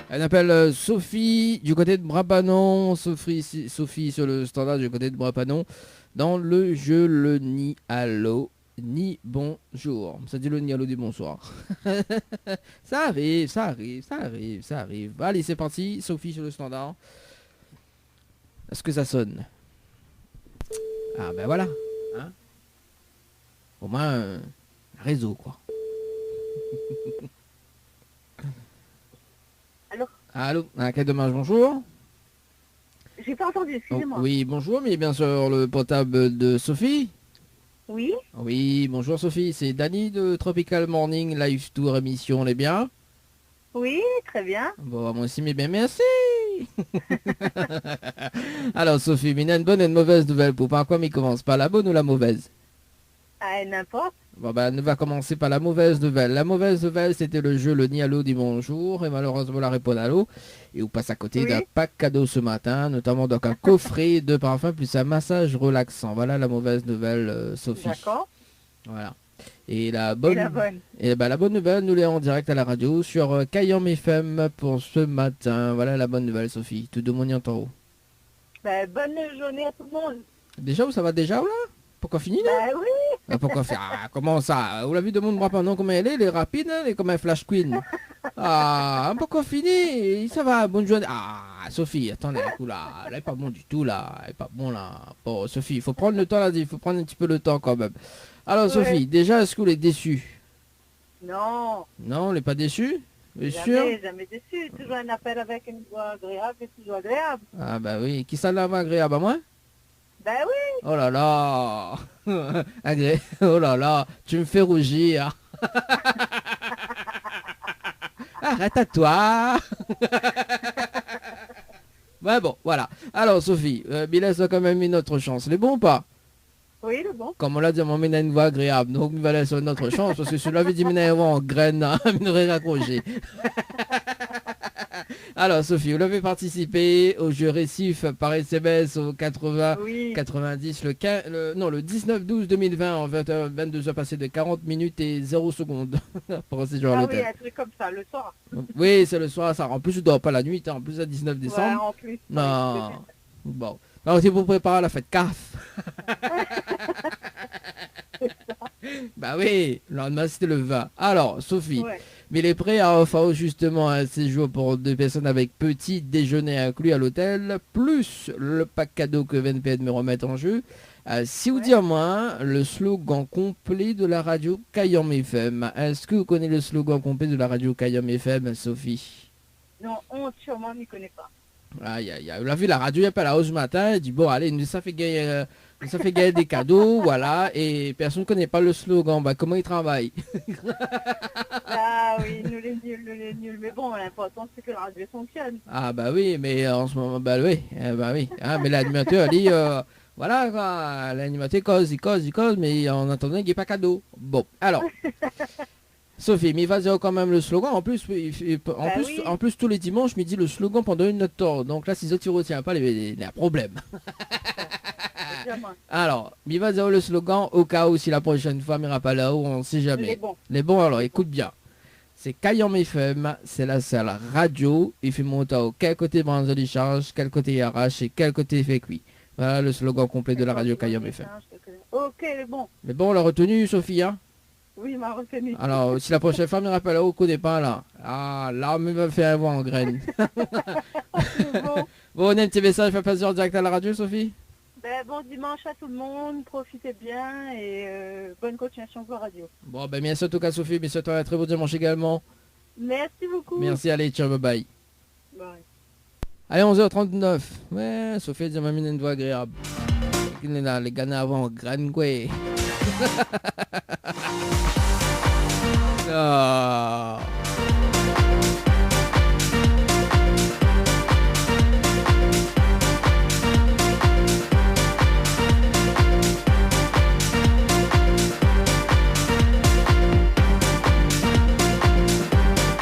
Elle appelle, euh, Sophie du côté de Bras-Panon. Sophie, si-, Sophie sur le standard du côté de Bras-Panon. Dans le jeu, le ni allô, ni bonjour. Ça dit le ni allô, ni bonsoir. Ça arrive, ça arrive, ça arrive, ça arrive. Allez, c'est parti. Sophie sur le standard. Est-ce que ça sonne ? Ah, ben voilà. Hein ? Au moins, euh, réseau, quoi. Allô ? Allô ? Ah, quel dommage, bonjour. J'ai pas entendu, excusez-moi. Oh, oui, bonjour, mi lé bien sur le portable de Sophie ? Oui. Oui, bonjour Sophie, c'est Dany de Tropical Morning Live Tour émission, lé bien ? Oui, très bien. Bon, moin osi, mi lé bien, merci. Alors Sophie, mi néna une bonne et une mauvaise nouvelle pou ou. Par koi mi komans, par la bonne ou la mauvaise ? Ah, n'importe. Bon, ben, nou va komansé par la mauvaise nouvelle. La mauvaise nouvelle, c'était le jeu, le ni allô, ni bonjour. Et malheureusement, la réponn allô. Et ou pass à côté d'un pack cadeau ce matin, notamment donc un coffret de parfum plus un massage relaxant. Voilà la mauvaise nouvelle, euh, Sophie. D'accord. Voilà. Et la bonne, et la bonne, eh ben, la bonne nouvelle, nou lé en direct à la radio sur, euh, Kayanm F M pour ce matin. Voilà la bonne nouvelle, Sophie. Tout le monde y entend. Ben, bonne journée à tout le monde. Déjà, ou sava déjà, ou la ? Pankor fini, la ? Ben oui. Ah, pankor fi-, ah, koman sa ? Ou la vi demoun Bras-Panon koman i lé, lé rapid, hein, lé kom in flash queen. Ah, pankor fini, i sava, bonne journée. Ah, Sophie, attends, la, ékout, la, la, lé pa bon du tout, la, lé pa bon, la. Bon, Sophie, i fo pran le tan, la, i fo pran in ti pé le tan kan mèm. Alors, ouais. Sophie, déjà, èske ou lé désu ? Non. Non, ou lé pa désu ? Lé sûr ? Jamais, jamais déçu. Toujours un appel avec une voix agréable, c'est toujours agréable. Ah bah oui, kisa la voix agréable, amoin ? Ben oui. Oh là là. Agré-, oh là là, tu me fais rougir. Arrête à toi. Ouais, bon, voilà. Alors, Sophie, euh, mi lès kan mèm une autre chance. Lé bon ou pa ? Oui, lé bon. Kom ou la di, moin, mi néna une voix agréable, donk mi va lès une autre chance, parske si ou lavé di mi néna une voix an grène, mi noré rakroshé. Alors, Sophie, ou lavé partisipé au jeu Récif par S M S au quatre-vingts quatre-vingt-dix, le quinze, le, non, le dix-neuf douze deux mille vingt, en vingt heures, vingt-deux heures passées de quarante minutes et zéro seconde. Pour ces jours-là. Ah oui, un truc comme ça, le soir. Oui, c'est le soir, ça. En plus, tu dors pas la nuit, hein. En plus, le dix-neuf décembre. Ouais, en plus. Non. Ouais, c'est sûr. Bon. Non, sé pou préparé la fèt kaf. Bah oui, le lendemain, c'était le vingt. Alors, Sophie, ouais, mi lé pré a ofèr aou justement un séjour pour deux personnes avec petit déjeuner inclus à l'hôtel, plus le pack cadeau que V N P N me remet en jeu. Euh, si ou di amoin le slogan complet de la radio Kayanm F M. Èske ou koné le slogan complet de la radio Kayanm F M, Sophie ? Non, honte, sûrement, mi koné pa. Ay, ay, ay. Ou la vi la radio, i apèl aou ce matin, i di, bon, alé, nou sa fé gagn, euh, nou sa fé gagn dé kado, voilà, é pèrsone i koné pa le slogan, bah, koman i travay ? Ah oui, nou lé nul, nou lé nul. Mais bon, l'important, c'est que la radio fonctionne. Ah bah oui, mais en ce moment, bah oui, eh bah oui. Hein, mais l'animateur, li, euh, voilà, quoi, l'animateur, i koz, i koz, i koz, mais en attendant, i gingn pa kado. Bon, alors. Sophie, mi va dir aou kan mèm le slogan. An plis, i, i, an plis, oui, an plis, tou lé dimansh, mi di le slogan pandan une heure de temps. Donk la, si zot i retien pa, lé, lé, lé in problèm. Évidemment. Alors, mi va dir aou le slogan, au cas où, si la prochaine fois mi rapèl aou, on sait jamais. Lé bon. Lé bon, alors, écoute bien. C'est Kayanm F M, c'est la seule radio i fé mont aou kèl koté bann zoli sharz, kèl koté i arash é kèl koté i fé kui. Voilà le slogan complet de la radio Kayanm F M. Ok, lé bon. Lé bon, ou la retenu, Sophie, hein ? Oui, ma retenu. Alors, si la prochaine fois mi rapèl aou, ou koné pa la. Ah, la, mi va fé in voix an grène. Bon. Bon, ou néna in ti message, fé pasé an dirèk à la radio, Sophie ? Ben, bon dimanche à tout le monde, profitez bien et, euh, bonne continuation pour la radio. Bon, ben, merci en tout cas, Sophie, mais souhaite un très bon dimanche également. Merci beaucoup. Merci, allez, ciao, bye bye. Bye. Allez, onze heures trente-neuf. Ouais, Sophie la di, ma mine in voi agréab. Lé la, lé gars na la voi an grin, koué. Ah.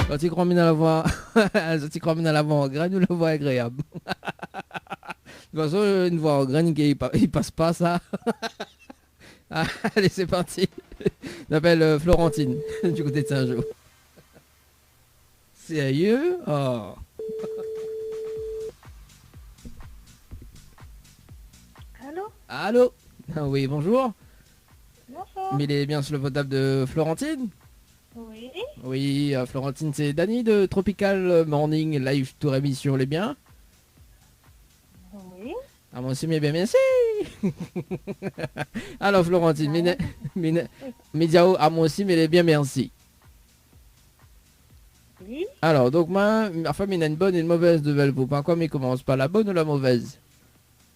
Kan ti kroi mi na la voi, kan ti kroi mi na la voi an grin ou la voi agréab. De tout fason, in voi an grin, i pa, i pas pa sa. Ah, allez, c'est parti. J'appelle, euh, Florentine, du côté de Saint-Jean. Sérieux ? Oh. Allô ? Allô ? Ah oui, bonjour. Bonjour. Mi lé bien sur le portable de Florentine ? Oui. Oui, euh, Florentine, c'est Dany de Tropical Morning Live Tour émission, lé bien ? Oui. Ah, moin osi, mi lé bien, merci. Alors, Florentine, mi na, mi na, mi di aou, ah, moin osi, mi lé bien, merci. Oui. Alors, donk, moin, anfin, mi na une bonne et une mauvaise nouvelle pou ou. Par koi mi komans, par la bonne ou la mauvaise ?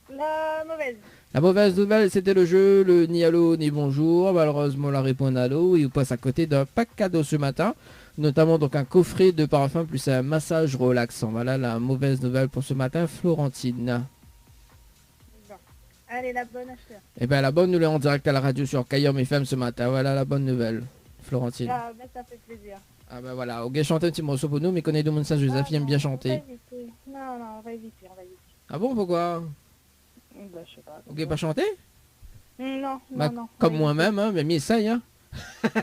La mauvaise. La mauvaise nouvelle, c'était le jeu, le ni allô ni bonjour. Malheureusement, la réponse allô, i pass à côté d'un pack cadeau ce matin, notamment donc un coffret de parfum plus un massage relaxant. Voilà la mauvaise nouvelle pour ce matin, Florentine. Bon. Allez, la bonne, acheteur. Eh ben, la bonne, nou lé en direct à la radio sur Kayanm F M ce matin. Voilà la bonne nouvelle, Florentine. Ah, ben, ça fait plaisir. Ah ben voilà, OK, shant in ti morso pou nou, mi koné demoun Saint-Joseph i èm bien shanté. Ah non, on va éviter. Non, non, on va éviter, on va éviter. Ah bon, pourquoi ? Bah, je sais pas. Ou gingn pa shanté ? Non, non, non. Bah, non, comme moi-même, hein, mais mi éséy, hein. Ouais.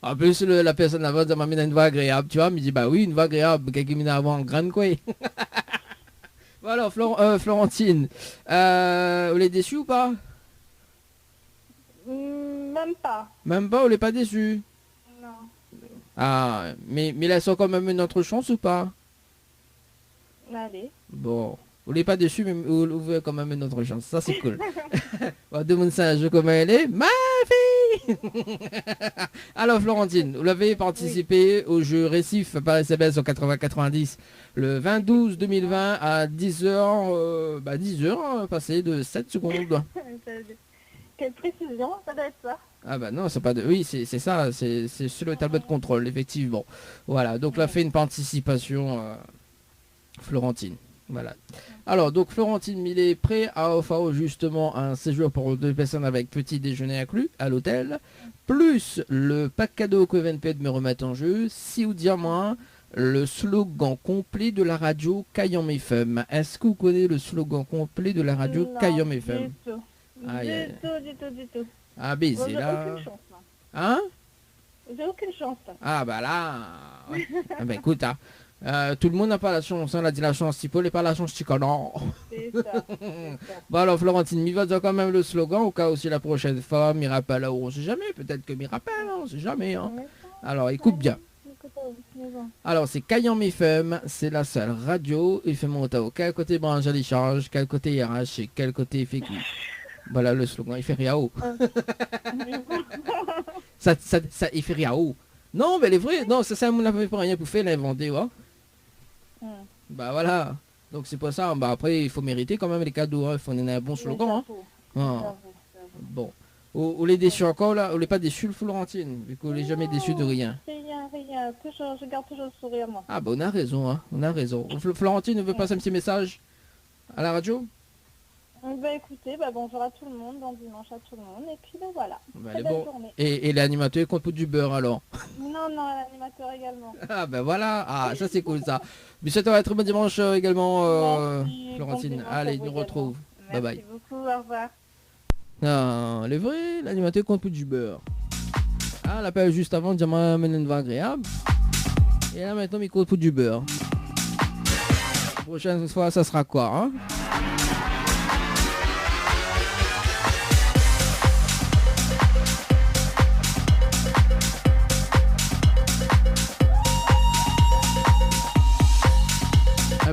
En plus, le, la personne là-bas, ma mine in voi agréab, tu vois, mi di, bah oui, in voi agréab, kèlkin mi na la voi an grin, koué. Bon, alors, Flor-, euh, Florentine, euh, ou lé déçu ou pas ? Hmm, même pas. Même pas, ou lé pa déçu ? Non. Ah, mais, mais laisse quand même une autre chance ou pas ? Allez. Bon. Ou lé pa déçu, mé ou, ou ouvèr kan mèm in ot shans. Sa, sé cool. Bon, demoun sa, in zour koman i lé, ma fille. Alors, Florentine, vous avez participé au jeu Récif par S M S au quatre-vingts quatre-vingt-dix le vingt douze deux mille vingt à dix heures, euh, bah, dix heures, hein, passé de sept secondes. Quelle précision, ça doit être ça. Ah bah non, c'est pas de, oui, c'est, c'est ça, c'est, c'est sur le tableau de contrôle, effectivement. Voilà, donc là, fait une participation, euh, Florentine. Voilà. Alors, donc, Florentine, mi lé pré a ofèr aou justement un séjour pour deux personnes avec petit déjeuner inclus à l'hôtel, plus le pack cadeau que Evenpay i remet en jeu, si ou di amoin le slogan complet de la radio Kayanm F M. Est-ce que vous connaissez le slogan complet de la radio Kayanm F M ? Non, du tout. Aïe, aïe, aïe. Du tout, du tout, du tout. Ah, bézé la. Bon, j'ai aucune chance, moi. Hein ? J'ai aucune chance, là. Ah, bah là, ouais. Ah, bah, écoute, hein. Euh, tout le monde n'a pas la chance, hein. On a dit la chance, ti pol, é pa la chance, ti kanar. C'est ça, c'est ça. Bon, alors, Florentine, mi va dir kan mèm le slogan, au cas où si la prochaine fois, mi rapèl, on sait jamais, peut-être que mi rapèl, hein, on sait jamais, hein. Ouais. Alors, écoute bien. Écoute, euh, mais bon. Alors, c'est Kayanm F M, c'est la seule radio i fé mont aou kèl koté bransh ali sharz, kèl koté i rash, kèl koté i fé kui. Voilà le slogan, i fé ri aou. Euh, mais bon. Sa, sa, sa, i fé ri aou. Non, mé lé vré. Non, sa, sé in moun la pa fé pou rien, pou fé, la invanté, ouais. Hmm. Bah voilà. Donc c'est pour ça, bah après, il faut mériter quand même les cadeaux, hein. Il faut donner un bon slogan, hein. Ouais, chapeau. Ah. Bravo, bravo. Bon. Ou, ou lé déçu ankor la, ou lé pa déçu, Florentine, vu que ou lé jamais déçu de rien. Non, rien, rien. Toujours, je garde toujours le sourire, moi. Ah, bah, ou na rézon, hein, ou na rézon. Fl-, Florentine, ou vé pasé in ti mésaz à la radio ? Ouais. Ben, écoutez, bah, bonjour à tout le monde, bon dimanche à tout le monde, et puis, ben, voilà. Bah, très belle journée. Bon. Et, et l'animateur i kont pou du beurre, alors ? Non, non, l'animateur également. Ah, ben voilà. Ah, ça, c'est cool, ça. Monsieur, très bon dimanche, euh, également, euh, Florentine. Merci, bon dimanche à vous également. Allez, nou retrouv. Bye bye. Merci beaucoup, au revoir. Ah, lé vré, l'animateur i kont pou du beurre. Ah, l'apèl just avan, di amoin, mé in voix agréab. Et là, maintenant, mi kont pou du beurre. Prochaine fois, ça sera quoi, hein ?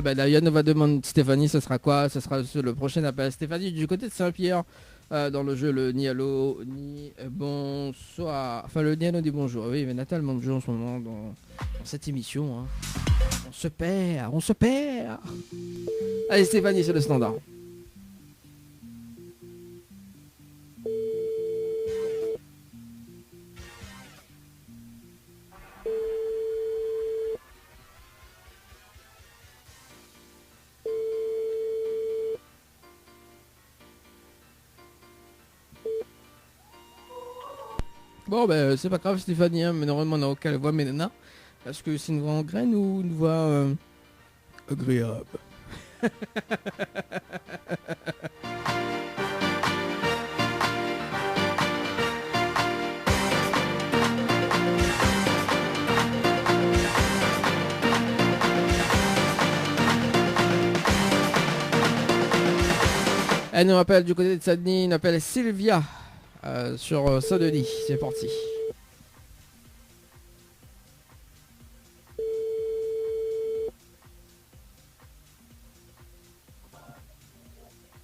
Bah, d'ailleurs, nou va demann Stéphanie, ce sera quoi ? Ce sera sur le prochain appel. Stéphanie, du côté de Saint-Pierre, euh, dans le jeu, le ni allô, ni, euh, bonsoir. Enfin, le ni allô, ni bonjour. Oui, mais il y en a tellement de jeux en ce moment dans, dans cette émission, hein. On se perd, on se perd. Allez, Stéphanie, c'est le standard. Bon, ben, sé pa grav, Stéphanie, hein, mé normalman, na okin voi, mé nana. Èske sé in voi an grèn ou in voi, euh, agréab ? Allez, nou apèl du côté de Saint-Denis, nou apèl Sylvia, euh, sur, euh, Saint-Denis. C'est parti.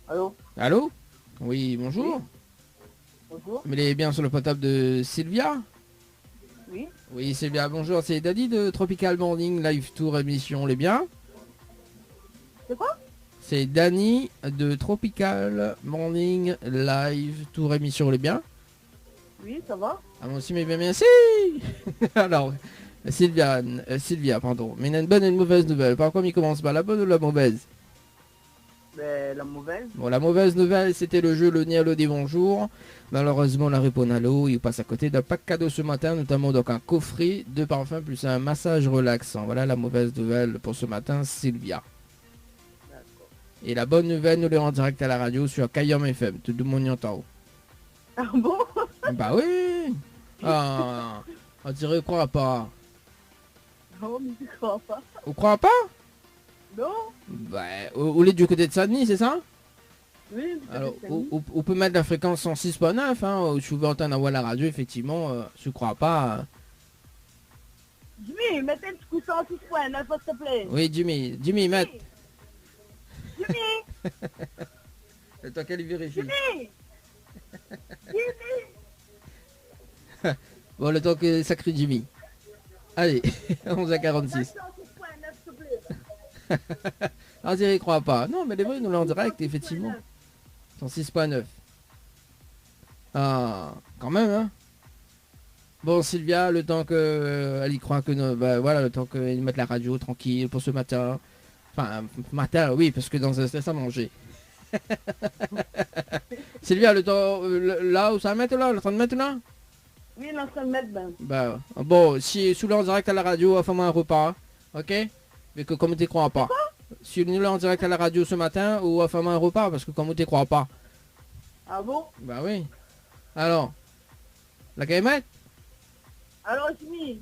Allô ? Allô ? Oui, bonjour. Oui. Bonjour. Mi lé bien sur le portable de Sylvia ? Oui. Oui, Sylvia, bonjour. C'est Dany de Tropical Morning Live Tour émission, lé bien ? C'est quoi ? C'est Dany de Tropical Morning Live Tour émission, lé bien ? Oui, ça va ? Ah, moi aussi, mais bien, merci. Alors, Sylvia, euh, Sylvia, pardon. Mais néna une bonne et une mauvaise nouvelle. Par quoi mi komans, par la bonne ou la mauvaise ? Ben, la mauvaise. Bon, la mauvaise nouvelle, c'était le jeu, le ni allô ni bonjour. Malheureusement, la réponse allô, il passe à côté d'un pack cadeau ce matin, notamment donc un coffret de parfum plus un massage relaxant. Voilà la mauvaise nouvelle pour ce matin, Sylvia. D'accord. Et la bonne nouvelle, nou lé en direct à la radio sur Kayanm F M. Tout le monde y entend. Ah bon ? Bah oui. Ah, on dirait, ou kroi pa. Non, mi kroi pa. Ou kroi pa ? Non. Bah, ou, ou lé du côté de Saint-Denis, c'est ça ? Oui, du côté de Saint-Denis. Alors, ou, ou, ou pé mèt la fréquence cent six point neuf, hein, ou si ou vé antand aou la radio, effectivement, euh, si ou kroi pa, euh, Jimmy, mèt in ti kou cent six point neuf, s'il te plaît. Oui, Jimmy, Jimmy, mèt. Jimmy. Le temps qu'elle vérifie. Jimmy. Jimmy. Bon, le temps que ça crie Jimmy. Allez, onze heures quarante-six. Mèt cent six point neuf, s'il te plaît. Ah, i kroi pa. Non, mais les vrais, nou lé en direct, effectivement. Cent six point neuf. Ah, quand même, hein. Bon, Sylvia, le temps que, euh, èl i kroi ke nou, bah, voilà, le temps ke i mèt la radio tranquille pour ce matin. Enfin, matin, oui, parce que dans un instant, ça mange. Sylvia, le temps, euh, le, la ou sa mèt la, ou lé antrin mèt la ? Oui, lé antrin mèt, ben. Bah, bon, si, si ou lé en direct à la radio, fé amoin in repa, ok ? Mé ke, kom ou té kroi pa. Quoi ? Si nou lé en direct à la radio ce matin, ou fé amoin in repa, parce que kom ou té kroi pa. Ah bon ? Bah oui. Alors, la kay mèt ? Alors, Jimmy.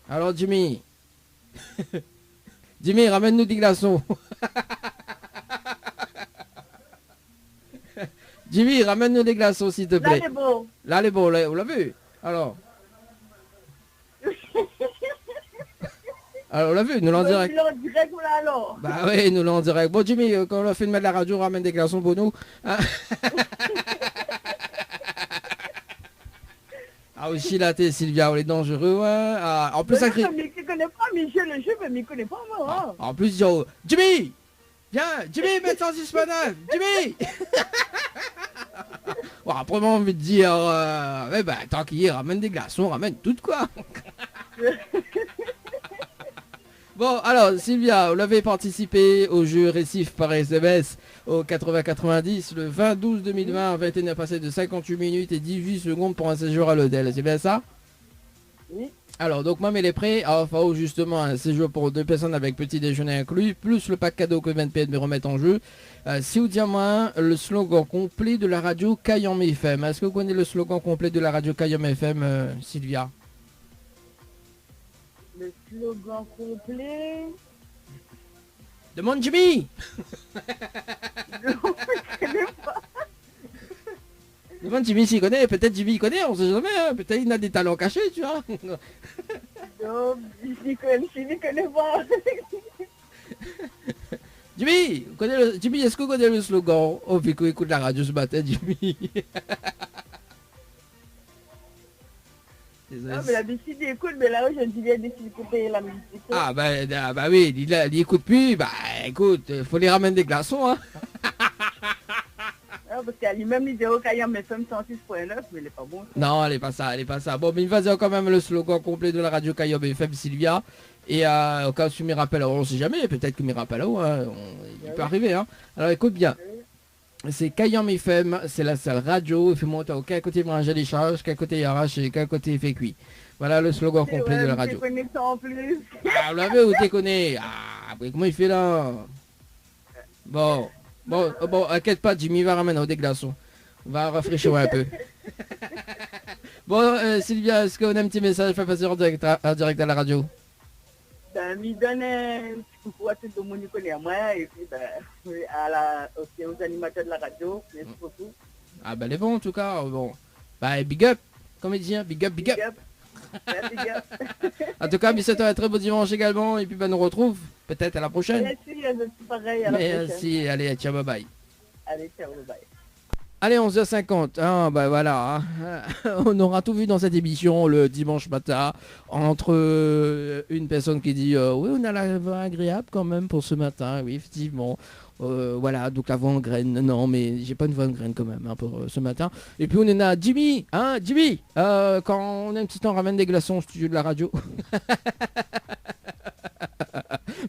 Alors, Jimmy. Jimmy, ramèn nou dé glason. Jimmy, ramèn nou dé glason, s'il te plaît. La, lé bon. La, lé bon, la, ou la vu ? Alors. Alors, ou la vu, nou lé en direct. Bon, nou lé en direct, voilà, alors. Bah oui, nou lé en direct. Bon, Jimmy, euh, kan ou la fine mèt la radio, ramèn dé glason pou nou. Hein ? Ah, osi la, té, Sylvia, ou lé danzéré, ouais. Ah, an plis, sa kri. Mé non, mé mi koné pa, mi zoué le jeu, mé mi koné pa, moin, hein. Ah, an plis, yo, Jimmy ! Vien, Jimmy, mèt cent six point neuf, Jimmy ! Bon, apré, moin, mi anvi dir, euh, ouais, bah, tank i lé, ramèn dé glason, ramèn tout, koi. Bon, alors, Sylvia, ou la participé au jeu Récif par S M S au quatre-vingts quatre-vingt-dix, le vingt douze deux mille vingt, vingt et une heures passées de cinquante-huit minutes et dix-huit secondes pour un séjour à l'hôtel. C'est bien ça ? Oui. Alors, donc, moin, mi lé pré a ofèr aou, justement, un séjour pour deux personnes avec petit déjeuner inclus, plus le pack cadeau ke mi vien de remèt en jeu. Euh, si ou di amoin le slogan complet de la radio Kayanm F M. Èske ou koné le slogan complet de la radio Kayanm F M, euh, Sylvia ? Le slogan complet. Demann Jimmy. Non, mi koné pa. Demann Jimmy si li koné. Pétèt Jimmy i koné, on sait jamais, hein. Pétèt li na dé talan kashé, tu vois. Non, mi koné, mi koné pa. Jimmy, ou koné le, Jimmy, èske ou koné le slogan ? Oh, vi k'ou ékout la radio se matin, Jimmy. Dézolé. Non, mé labitid li ékout, mé la, ojourdui li la désid koupé la mizik. Ah, ba, ah, ba oui, li la, li ékout pi, ba, ékout, euh, fo li ramèn dé glason, hein. Non, parske li mèm li di, oh, Kayanm F M san sis pwin nèf, mé lé pa bon. Non, lé pa sa, lé pa sa. Bon, mé mi va dir kan mèm le slogan konplé de la radio Kayanm F M, Sylvia. É, euh, o ka ou si mi rapèl, on sé jamé, pétèt ke mi rapèl, hein, on, i pé arivé, hein. Alor, ékout bien. Oui. Sé Kayanm F M, sé la sèl radio i fé mont aou kèl koté manz dé shoz, kèl koté i arash, kèl koté i fé kui. Voilà le slogan konplé de la radio. Ah, ou la vi, ou té koné. Ah, apré, koman i fé la ? Bon, bon, bon, inkièt pa, Jimmy va ramèn aou dé glason. Va rafréshi aou in pé. Bon, euh, Sylvia, èske ou néna in ti mésaz a fé pasé an dirèk a, an dirèk a la radio ? Ben, mi donn in ti koukou a tout le moun i koné amoin, épi, ben, oui, a la, osi aux animateurs de la radio, mèrsi bokou. Ah, ben, lé bon, an tou ka, bon. Bah, big up, konm i di, hein, big up, big up. Big up. Ouais, big up. An tou ka, mi souèt aou in trè bon dimansh égalman, épi, ben, nou artrouv pétèt a la proshèn. Mèrsi, a zot osi parèy, a la proshèn. Mèrsi, alé, ciao, bye bye. Alé, ciao, bye bye. Allez, onze heures cinquante, hein, bah voilà, hein. On aura tout vu dans cette émission le dimanche matin, entre, euh, une personne qui dit, euh, oui, on a la voix agréable quand même pour ce matin, oui, effectivement. Euh, voilà, donc la voix en graine. Non, mais j'ai pas une voix en graine quand même, hein, pour, euh, ce matin. Et puis on en a Jimmy, hein, Jimmy, euh, kan ou néna in ti tan, ramèn dé glason o studio de la radio.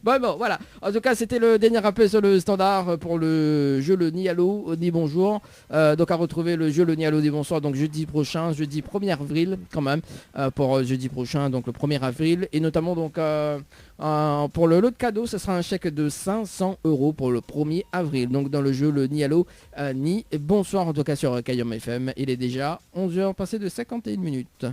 Bon, bon, voilà. En tout cas, c'était le dernier appel sur le standard pour le jeu le ni allô, ni bonjour. Euh, donc, à retrouver le jeu le ni allô, ni bonsoir, donc jeudi prochain, jeudi premier avril, quand même, euh, pour, euh, jeudi prochain, donc le premier avril. Et notamment, donc, euh, euh, pour le lot de cadeaux, ce sera un chèque de cinq cents euros pour le premier avril. Donc, dans le jeu le ni allô, euh, ni bonsoir, en tout cas sur, euh, Kayanm F M. Il est déjà onze heures passées de cinquante et une minutes.